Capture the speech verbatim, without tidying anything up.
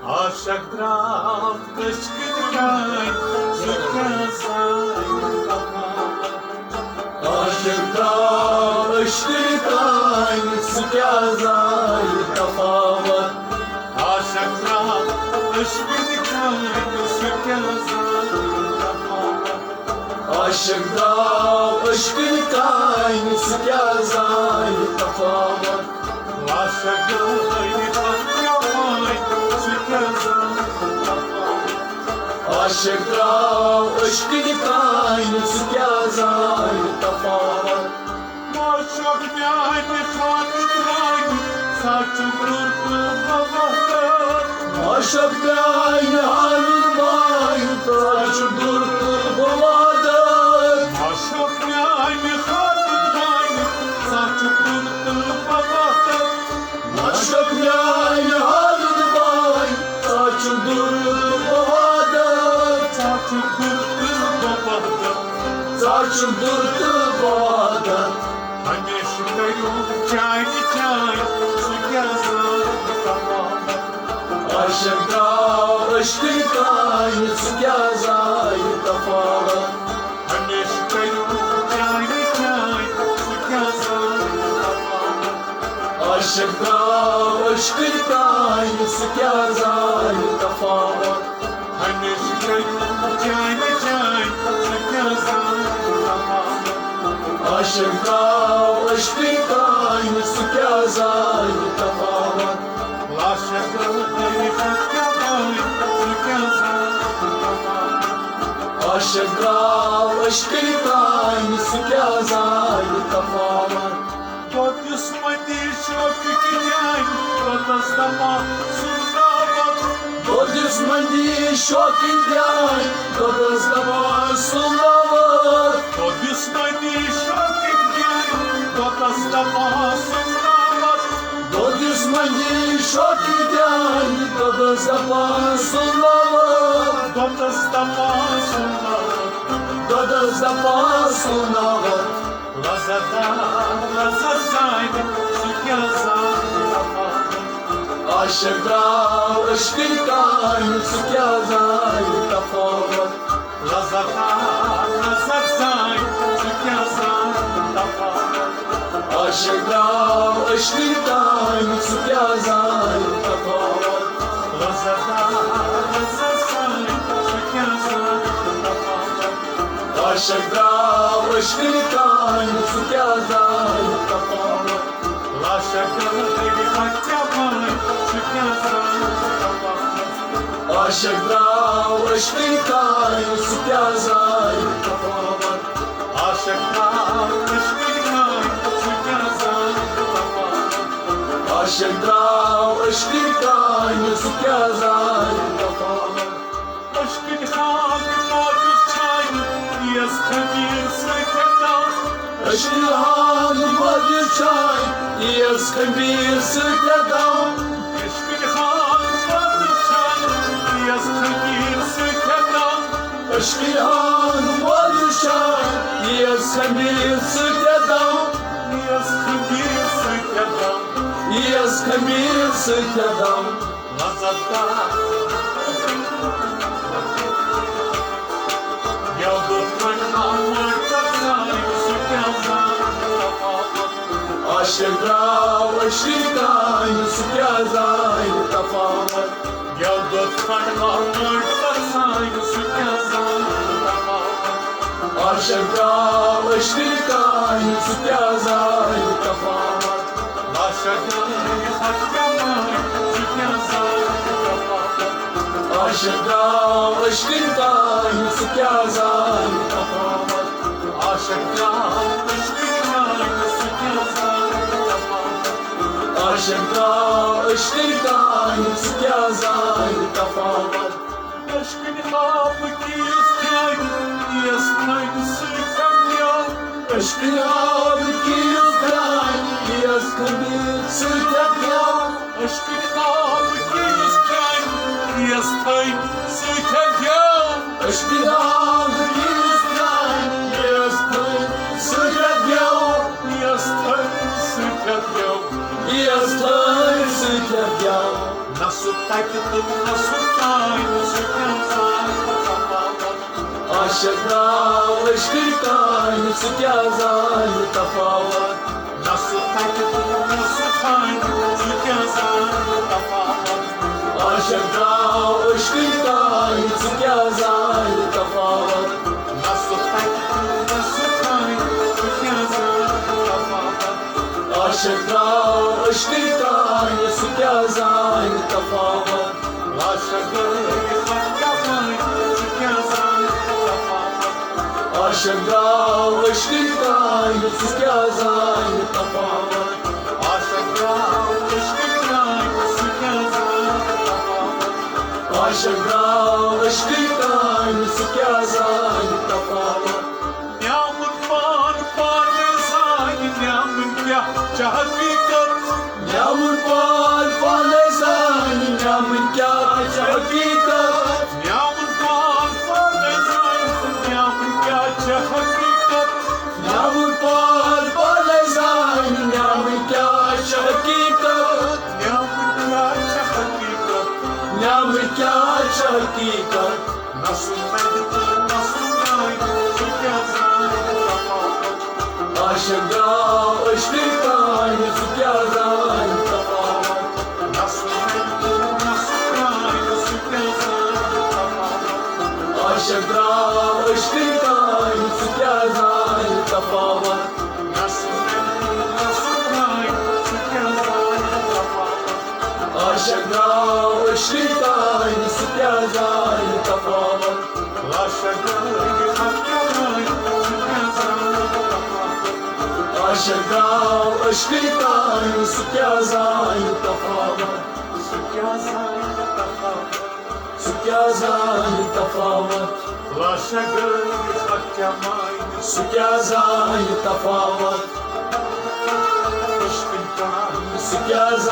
عاشق درٛاو عشقٕچ کامہِ، سُہ کیٛاہ زانہِ تفاوت؟ عاشق درٛاو عشقٕچ کامہِ، سُہ کیٛاہ زانہِ تفاوت؟ عاشق درٛاو عشقٕچ کامہِ، سُہ کیٛاہ زانہِ تفاوت؟ عاشق درٛاو عشقٕچ کامہِ، سُہ کیٛاہ زانہِ تفاوت؟ عاشق درٛاو عشقٕچ کامہِ، سُہ کیٛاہ زانہِ تفاوت؟ عاشق درٛاو عشقٕچ کامہِ، سُہ کیٛاہ زانہِ تفاوت؟ عاشق میانہِ خانہٕ درٛانہِ، سۄ چھُ دوٗر تہٕ بہٕ وحدت۔ عاشق میانہِ خانہٕ درٛانہِ، سۄ چھُ دوٗر تہٕ بہٕ وحدت۔ عاشق میانہِ خانہٕ درٛانہِ، سۄ چھُ دوٗر تہٕ بہٕ وحدت۔ عاشق میانہِ خانہٕ درٛانہِ، سۄ چھُ دوٗر تہٕ بہٕ وحدت۔ سۄ چھُ دوٗر تہٕ بہٕ وحدت۔ سۄ چھُ دوٗر تہٕ بہٕ وحدت۔ ہمیشہٕ کٔرِو چانہِ چانہِ، سُہ کیٛاہ زانہِ تفاوت؟ عاشق درٛاو عشقٕچ کامہِ، سُہ کیٛاہ زانہِ تفاوت؟ ہمیشہٕ کٔرِو چانہِ چانہِ، سُہ کیٛاہ زانہِ تفاوت؟ عاشق درٛاو عشقٕچ کامہِ، سُہ کیٛاہ زانہِ تفاوت؟ ہمیشہٕ کٔرِو چانہِ چانہِ، سُہ کیٛاہ زانہِ تفاوت؟ عاشق درٛاو عشقٕچ کامہِ، سُہ کیٛاہ زانہِ تفاوت؟ عاشق درٛاو عشقٕچ کامہِ، سُہ کیٛاہ زانہِ تفاوت؟ عاشق درٛاو عشقٕچ کامہِ، سُہ کیٛاہ زانہِ تفاوت؟ دۄد یُس مٔنٛدی شوقٕکۍ جانہِ، دۄدس دپان سُنٛد دعوت۔ دۄد یُس مٔنٛدی شوقٕکۍ جانہِ، دۄدس دپان سُنٛد دعوت۔ دۄد یُس مٔنٛدی شوقٕکۍ جانہِ، دۄدس دپان سُنٛد دعوت۔ دۄد یُس مٔنٛدی شوقٕکۍ جانہِ، دۄدس دپان سُنٛد دعوت۔ دۄدس دپان سُنٛد دعوت۔ دۄدس دپان سُنٛد دعوت۔ لذت دار لذت زانہِ، سُہ کیٛاہ زانہِ تفاوت؟ عاشق درٛاو عشقٕچ کامہِ، سُہ کیٛاہ زانہِ تفاوت؟ لذت دار لذت زانہِ، سُہ کیٛاہ زانہِ تفاوت؟ عاشق درٛاو عشقٕچ کامہِ، سُہ کیٛاہ زانہِ تفاوت؟ لذت دار لذت زانہِ، سُہ کیٛاہ زانہِ تفاوت؟ عاشق درٛاو عشقٕچ کامہِ، سُہ کیٛاہ زانہِ تفاوت؟ عاشق درٛاو عشقٕچ کامہِ، سُہ کیٛاہ زانہِ تفاوت؟ عاشق درٛاو عشقٕچ کامہِ، سُہ کیٛاہ زانہِ تفاوت؟ عاشق درٛاو عشقٕچ کامہِ، سُہ کیٛاہ زانہِ تفاوت؟ عاشق درٛاو عشقٕچ کامہِ، سُہ کیٛاہ زانہِ تفاوت؟ عشقٕچ خاک ماجہِ چھانہِ، یس خمیٖر سۭتۍ دم۔ عشقٕچ خاک ماجہِ چھانہِ، یس خمیٖر سۭتۍ دم۔ عشقٕچ خاک ماجہِ چھانہِ، یس خمیٖر سۭتۍ دم۔ عشقٕچ خاک ماجہِ چھانہِ، یس خمیٖر سۭتۍ دم۔ یس خمیٖر سۭتۍ دم۔ یس خمیٖر سۭتۍ دم۔ لذت دار۔ یو دۄد کھنٛڈ آمُت تہٕ زانہِ، سُہ کیٛاہ زانہِ تفاوت؟ عاشق درٛاو عشقٕچ کامہِ، سُہ کیٛاہ زانہِ تفاوت؟ یو دۄد کھنٛڈ آمُت تہٕ زانہِ، سُہ کیٛاہ زانہِ تفاوت؟ عاشق درٛاو عشقٕچ کامہِ، سُہ کیٛاہ زانہِ تفاوت؟ عاشق درٛاو عشقٕچ کامہِ، سُہ کیٛاہ زانہِ تفاوت؟ عاشق درٛاو عشقٕچ کامہِ، سُہ کیٛاہ زانہِ تفاوت؟ عاشق درٛاو عشقٕچ کامہِ، سُہ کیٛاہ زانہِ تفاوت؟ عاشق درٛاو عشقٕچ کامہِ، سُہ کیٛاہ زانہِ تفاوت؟ عشقٕچ آب کِژھ درٛانہِ، یس تھٔنۍ سۭتۍ پیوٚو۔ عشقٕچ آب کِژھ درٛانہِ، یس خمیٖر سۭتۍ پیوٚو۔ عشقٕچ آب کِژھ درٛانہِ، یس تھٔنۍ سۭتۍ پیوٚو۔ عشقٕچ آب کِژھ درٛانہِ، یس تھٔنۍ سۭتۍ پیوٚو۔ یس تھٔنۍ سۭتۍ پیوٚو۔ یس تھٔنۍ سۭتۍ پیوٚو۔ نہ سُہ تَتہِ تہٕ نہ سُہ کانہِ، سُہ کیٛاہ زانہِ تفاوت؟ عاشق درٛاو عشقٕچ کامہِ، سُہ کیٛاہ زانہِ تفاوت؟ نہ سُہ تَتہِ تہٕ نہ سُہ کانہِ، سُہ کیٛاہ زانہِ تفاوت؟ عاشق درٛاو عشقٕچ کامہِ، سُہ کیٛاہ زانہِ تفاوت؟ نہ سُہ تَتہِ تہٕ نہ سُہ کانہِ، سُہ کیٛاہ زانہِ تفاوت؟ عاشق درٛاو عشقٕچ کامہِ، سُہ کیٛاہ زانہِ تفاوت؟ لاشہِ گٲڑۍ پتہٕ کیٛاہ وَنہِ، سُہ کیٛاہ زانہِ تفاوت؟ عاشق درٛاو عشقٕچ کامہِ، سُہ کیٛاہ زانہِ تفاوت؟ عاشق درٛاو عشقٕچ کامہِ، سُہ کیٛاہ زانہِ تفاوت؟ عاشق درٛاو عشقٕچ کامہِ، سُہ کیٛاہ زانہِ تفاوت؟ نیامُت پان پانے زانہِ، نیامٕنۍ کیٛاہ چھِ حقیٖقت؟ نیامُت پان پانے زانہِ، نیامٕنۍ کیٛاہ چھِ حقیٖقت؟ نیامُت پان پانے زانہِ، نیامٕنۍ کیٛاہ چھِ حقیٖقت؟ نیامُت پان پانے زانہِ، نیامٕنۍ کیٛاہ چھِ حقیٖقت؟ نیامٕنۍ کیٛاہ چھِ حقیٖقت؟ نیامٕنۍ کیٛاہ چھِ حقیٖقت؟ نہ سُہ میلہِ تہٕ نہ سُہ میلہِ، سُہ کیٛاہ زانہِ تفاوت؟ عاشق درٛاو عشقٕچ کامہِ، سُہ کیٛاہ زانہِ تفاوت؟ نہ سُہ میلہِ تہٕ نہ سُہ میلہِ، سُہ کیٛاہ زانہِ تفاوت؟ عاشق درٛاو عشقٕچ کامہِ، سُہ کیٛاہ زانہِ تفاوت؟ نہ سُہ میلہِ تہٕ نہ سُہ میلہِ، سُہ کیٛاہ زانہِ تفاوت؟ عاشق درٛاو عشقٕچ کامہِ، سُہ کیٛاہ زانہِ تفاوت؟ لاشہِ گٲڑۍ پتہٕ کیٛاہ وَنہِ، سُہ کیٛاہ زانہِ تفاوت؟ عاشق درٛاو عشقٕچ کامہِ، سُہ کیٛاہ زانہِ تفاوت؟ سُہ کیٛاہ زانہِ تفاوت؟ سُہ کیٛاہ زانہِ تفاوت؟ لاشہِ گٲڑۍ پتہٕ کیٛاہ وَنہِ؟ سُہ کیٛاہ زانہِ تفاوت؟ عشقٕچ کامہِ، سُہ کیٛاہ زانہِ